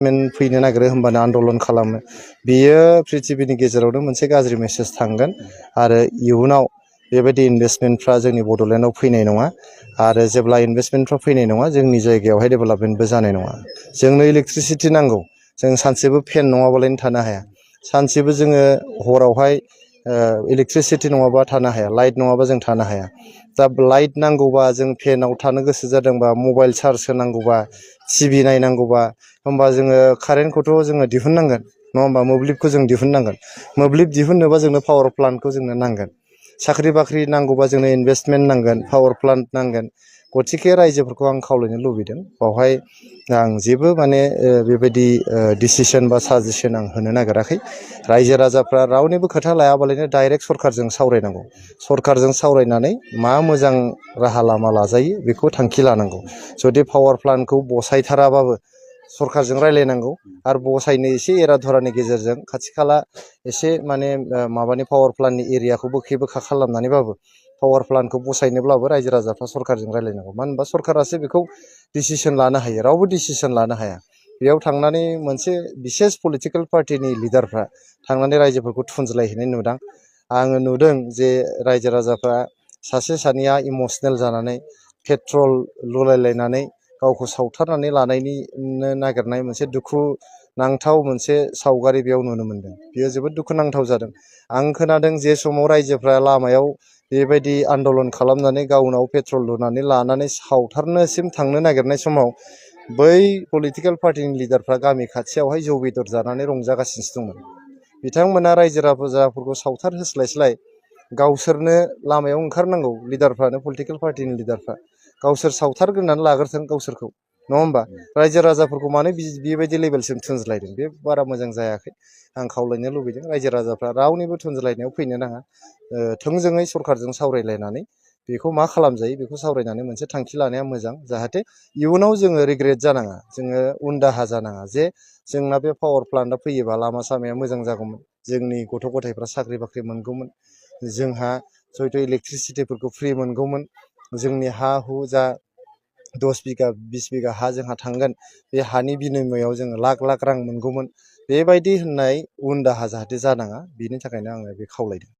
investment फैनो नागिरो होमबानो आन्दलन खालामो बेयो पृथिबीनि गेजेरावनो मोनसे गाज्रि मेसेज थांगोन आरो इयुनाव बेबायदि इनभेस्टमेन्टफ्रा जोंनि बड'लेण्डआव फैनाय नङा आरो जेब्ला इनभेस्टमेन्टफ्रा फैनाय नङा जोंनि जायगायावहाय डेभेलपमेन्टबो जानाय नङा जोंनो इलेक्ट्रिसिटि नांगौ जों सानसेबो फेन नङाबालायनो थानो हाया सानसेबो जोङो हरावहाय इलेक्ट्रिसिटि नङाबा थानो हाया लाइट नङाबा जों थानो हाया दा लाइट नांगौबा जों फेनाव थानो गोसो जादोंबा मबाइल चार्ज होनांगौबा टिभि नायनांगौबा होमबा जोङो कारेन्टखौथ' जोङो दिहुननांगोन नङा होमबा मोब्लिबखौ जों दिहुननांगोन मोब्लिब दिहुननोबा जोंनो पावार प्लान्टखौ जोंनो नांगोन साख्रि बाख्रि नांगौबा जोंनो इनभेस्टमेन्ट नांगोन पावार प्लान्ट नांगोन गतिके रायजोफोरखौ आं खावलायनो लुबैदों बावहाय आं जेबो माने बेबायदि डिसिसन बा साजेसन आं होनो नागिराखै रायजो राजाफ्रा रावनिबो खोथा लायाबालायनो डाइरेक्ट सरकारजों सावरायनांगौ सरकारजों सावरायनानै मा मोजां राहा लामा लाजायो बेखौ थांखि लानांगौ जुदि पावार प्लान्टखौ बसायथाराबाबो सरकारजों रायलायनांगौ आरो बसायनो एसे एरा धरानि गेजेरजों खाथि खाला एसे माने माबानि पावार प्लान्टनि एरियाखौ बोखे बोखा खालामनानैबाबो पावार प्लान्टखौ बसायनोब्लाबो रायजो राजाफ्रा सरकारजों रायलायनांगौ मानो होनबा सरकारासो बेखौ डिसिसन लानो हायो रावबो डिसिसन लानो हाया बेयाव थांनानै मोनसे बिसेस पलिटिकेल पार्टिनि लिडारफ्रा थांनानै रायजोफोरखौ थुनज्लायहैनाय नुदां आङो नुदों जे रायजो राजाफ्रा सासे सानैया इमसनेल जानानै पेट्रल लुलायलायनानै गावखौ सावथारनानै लानायनि नागिरनाय मोनसे दुखु नांथाव मोनसे सावगारि बेयाव नुनो मोनदों बेयो जोबोद दुखुनांथाव जादों आं खोनादों जे समाव रायजोफ्रा लामायाव बेबायदि आन्दलन खालामनानै गावनाव पेट्रल लुनानै लानानै सावथारनोसिम थांनो नागिरनाय समाव बै पलिटिकेल पार्टिनि लिडारफ्रा गामि खाथियावहाय जौ बेदर जानानै रंजागासिनोसो दंमोन बिथांमोना रायजो राजाफोरखौ सावथार होस्लायस्लाय गावसोरनो लामायाव ओंखारनांगौ लिडारफ्रानो पलिटिकेल पार्टिनि लिडारफ्रा गावसोर सावथारग्रोनानै लाग्रोथों गावसोरखौ नङा होमबा रायजो राजाफोरखौ मानो बेबायदि लेभेलसिम थुनज्लायदों बे बारा मोजां जायाखै आं खावलायनो लुबैदों रायजो राजाफ्रा रावनिबो थुनज्लायनायाव फैनो नाङा थोंजोङै सरकारजों सावरायलायनानै बेखौ मा खालामजायो बेखौ सावरायनानै मोनसे थांखि लानाया मोजां जाहाथे इयुनाव जोङो रिग्रेट जानाङा जोङो उन दाहा जानाङा जे जोंना बे पावार प्लान्टआ फैयोबा लामा सामाया मोजां जागौमोन जोंनि गथ' गथायफ्रा साख्रि बाख्रि मोनगौमोन जोंहा हयथ' इलेक्ट्रिसिटिफोरखौ फ्रि मोनगौमोन जोंनि हा हु जा 10 बिगा 20 बिगा हा जोंहा थांगोन बे हानि बिनिमयआव जोङो लाख लाख रां मोनगौमोन बेबायदि होननाय उन दाहा जाहाथे जानाङा बेनि थाखायनो आङो बे खावलायदों